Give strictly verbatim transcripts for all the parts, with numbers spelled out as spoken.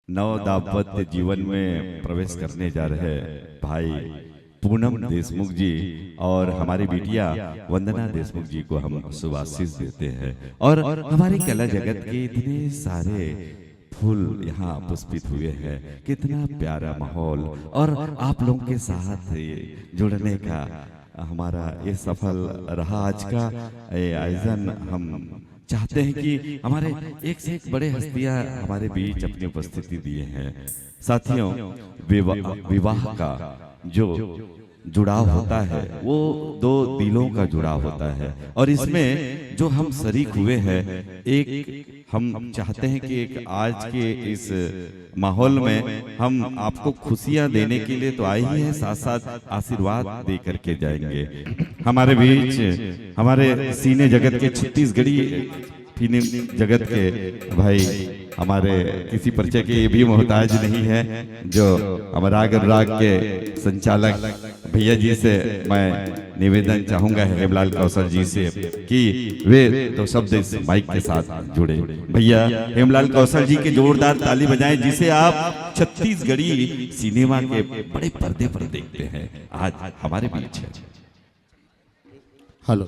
नव दाम्पत्य जीवन में प्रवेश करने जा रहे भाई पूनम देशमुख जी और हमारी बिटिया वंदना देशमुख जी को हम शुभाशीष देते हैं। और हमारे कला जगत के इतने सारे फूल यहाँ पुष्पित हुए हैं, कितना प्यारा माहौल। और आप लोगों के साथ ये जुड़ने का हमारा ये सफल रहा आज का ये आयोजन। हम चाहते हैं कि हमारे एक से एक बड़े हस्तियां हमारे बीच अपनी उपस्थिति दिए हैं। साथियों, विवा-, विवाह का जो जुड़ाव होता है, वो दो दिलों का जुड़ाव होता है, और इसमें जो हम शरीक हुए हैं, एक हम चाहते हैं कि एक आज के इस माहौल में हम आपको खुशियां देने के लिए तो आए ही हैं, साथ साथ आशीर्वाद दे करके जाएंगे। हमारे बीच हमारे सिने जगत के, छत्तीसगढ़ी फिल्म जगत के भाई, हमारे किसी परिचय के ये भी मोहताज नहीं है, जो हमारा राग अनुराग के संचालक भैया जी से मैं निवेदन चाहूंगा हेमलाल कौशल जी से कि वे दो शब्द इस माइक के साथ जुड़े। भैया हेमलाल कौशल जी के जोरदार ताली बजाएं, जिसे आप छत्तीसगढ़ी सिनेमा के बड़े पर्दे पर देखते हैं आज हमारे बीच है। हेलो,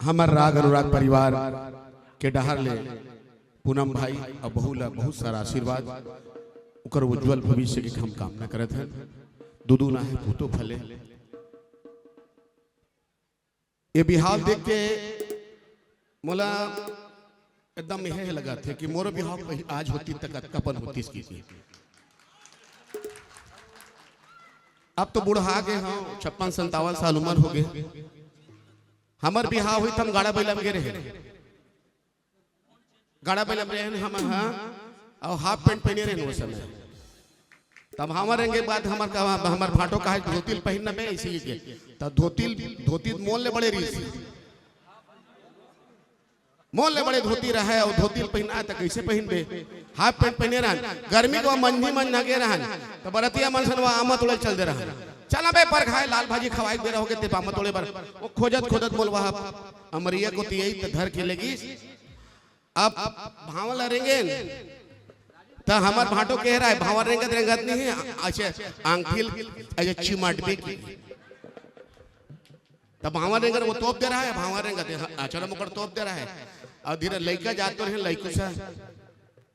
हमर राग अनुराग परिवार के डहर ले पूनम भाई और बहू ला बहुत सारा आशीर्वाद, ओकर उज्जवल भविष्य के हम कामना करत हन। दुदू ना है पूतो फले। ये बिहाव देख के मोला एकदम यह लगा थे कि मोरो बिहाव कहीं आज होती त कतकापन होती इसकी। अब तो बूढ़ा गए, हाँ, छप्पन संतावन साल उम्र हो गए। हमर बिहाव हुई त हम गाड़ा बैला में गे रहे, गाड़ा बैला में रहे हम, हाँ, और हाफ पैंट पहने रहे वो समय। तब हमर रेंगे के बाद हमर का, हमर भाटो कहा धोती ल पहिन न बे, इसी के। तब धोती ल, धोती मोल ले बड़े रहीस, मोल ले बड़े धोती रहे और धोती ल पहिना त कैसे पहिनबे? हाफ पैंट पहने रहन, गर्मी को मंझी मंझ नगे रहन, तो बरतिया मन सन वह आमा तोड़े चल दे रहन। चला बे पर खाए लाल भाजी खवाए दे रहोगे ते आमा तोड़े बर। वो खोजत खोजत मोल वह अमरिया को तियई त धर के लेगी। अब भांवर ला रेंगेन, त हमर भांटो कह रहा है, भांवर रेंगत रेंगत नहीं है, ऐसे आंखिल ऐसे चिमटबे की। तब भांवर रेंगत वो तोप दे रहा है, भांवर रेंगत है, हाँ, चलो मुकर तोप दे रहा है। और धीरे लइका जात रहे, लइकू से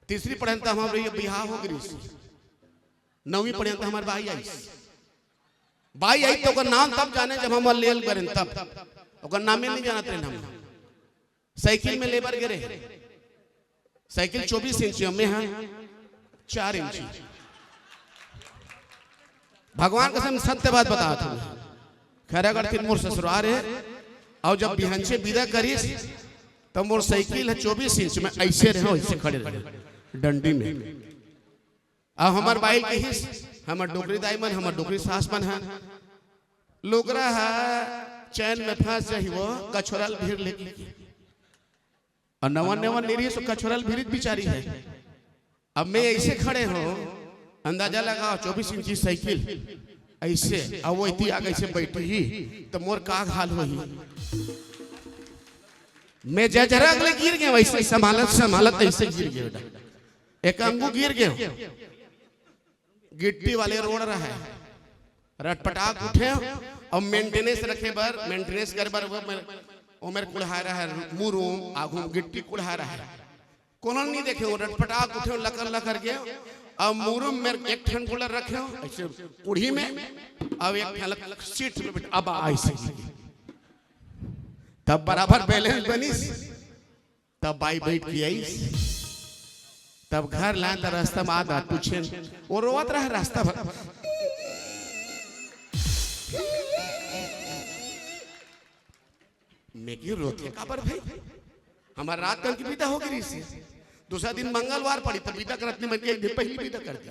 तीसरी पढ़न त हमर ये बिहाव हो गई, नौवीं पढ़न त हमर बाई आई, बाई आई तो ओकर नाम तब जाने जब हम लेल बरन तब, ओकर नामे नहीं जानत रहे हम। साइकिल में लेबर गिरे, साइकिल चौबीस इंच में है, चार इंच। भगवान कसम सत्य बात बता था। खैरागढ़ के मोर ससुराल है, और जब बिहंचे विदा करीस, तब मोर साइकिल है चौबीस इंच में ऐसे रहे, ऐसे खड़े रहे डंडी में। अब हमर बाइल कहिस, हमर डोकरी दाई मन, हमर डोकरी सास मन है, लोगरा है चैन में फंस जाही वो कछोरल भीड़ लेके। और नवन नवन नहीं रही सो कछोरल भीड़ बिचारी है। अब मैं ऐसे खड़े हूँ, अंदाजा लगाओ, चौबीस इंची साइकिल ऐसे, अब वो इतनी आगे से बैठी ही, तो मोर का हाल होही? मैं जजरा अगले गिर गए, वैसे संभालत संभालत ऐसे गिर गए बेटा, एक अंगू गिर गए। गिट्टी वाले रोड रहे, रटपटाक उठे और मेंटेनेंस रखे बर, मेंटेनेंस करे बर वो मेर, वो मेर कुढ़ा रहे, मुरुम आगू में गिट्टी कुढ़ा रहे। कोनो नहीं देखे, वो रटपटाक उठे, लकर लकर गए। अब मुरुम मेर एक ठन गोला रखे हो ऐसे कुढ़ी में, अब एक ठन लक-, सीट में बैठ, अब ऐसे। तब बराबर बैलेंस बनिस, तब बाई बैठ के आईस, तब घर लान त रास्ता में आदा पूछे, वो रोवत रहे रास्ता भर। मैं कि रोथे काबर भाई? हमार रात कन की विदा हो गई से। दूसरा दिन मंगलवार पड़ी, तब विदा करत नहीं, मैं एक दिन पहली विदा कर दी।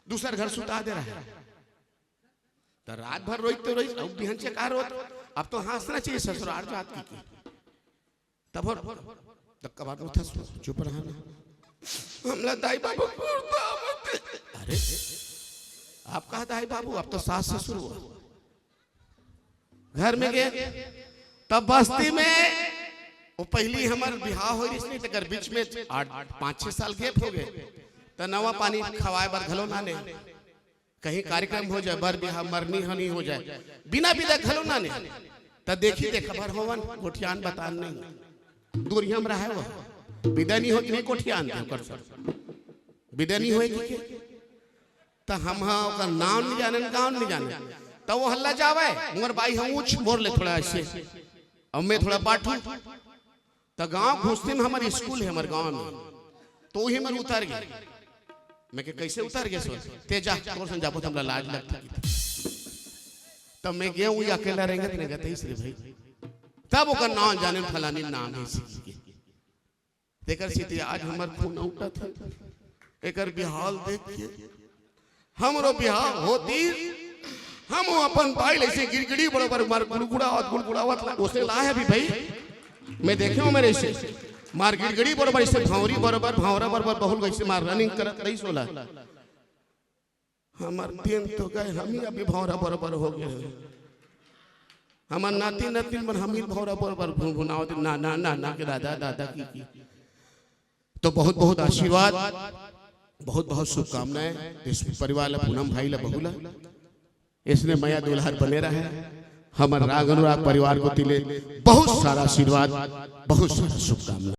दूसर घर सुता दे रहा है। तो रात भर रोई तो रोई, अब बिहान से का रोत? अब तो हंसना चाहिए ससुराल जात की, की। तब और धक्का मार उठा, चुप रहा ना। हमला दाई बाबू कुर्ता मत। अरे, आप कहा दाई बाबू, आप तो सास ससुर हुआ। घर में गए, तब बस्ती में वो पहिली हमर बिहाव होय रिहिस नहीं, तेकर बीच में आठ, पाँच, छह साल gap हो गए, त नवा पानी खवाए बर घलो नाने, कहीं कार्यक्रम हो जाए, बर बिहाव, मरनी हनी हो जाए, बिना बिदा घलो नाने। त देखी देखा बर होवन, गोठियान बतान नहीं, दूरिया म रहे वो, बिदा नहीं हो कि नहीं गोठियान दे ओकर सब, बिदा नहीं होय कि के? त हम हा ओकर नाम नहीं जाने, गाँव नहीं जाने, त वो हल्ला जावे, मोर बाई ह ऊँच, मोर ले थोड़ा ऐसे, अउ मैं थोड़ा बाठू। त गाँव घुसते में हमर स्कूल हे, हमर गाँव में, त उही में उतर गे। मैं के, "कैसे उतर गे सो?" "ते जा, तोर संग जाबो त हमला लाज लगथे।" त मैं गेंव, उही अकेला रेंगत रेंगत आइस रे भाई। तब ओकर नाम जाने, फलानी नाम हे सीख के। तेकर सेती आज हमर खून उठत हे, एकर बिहाव देख के। हमरो बिहाव होतिस, हम अपन बाई ल ऐसे गिड़गिड़ी बरोबर मार गुड़गुड़ावत, गुड़गुड़ावत ला-, ओसने लाए हे अभी भाई। मैं देखे हूँ मेरे से, मार गिड़गिड़ी बरोबर, ऐसे भौंरी बरोबर, भौंरा बरोबर, बहुल ऐसे मार running करत रहिस ओला। हमर दिन तो गए, हम ही अभी भौंरा बरोबर हो गए हैं। हमर नाती नतिन मन हम ही भौंरा बरोबर भुनभुनावत, ना, ना, ना, ना के दादा, दादा की, की। तो बहुत, बहुत आशीर्वाद, बहुत, बहुत शुभकामनाएं देशमुख परिवार ला, पूनम भाई ला, बहू ला। इसने मया दुलार बने रहे। हमर राग अनुराग परिवार कोति ले बहुत सारा आशीर्वाद, बहुत सारा शुभकामना।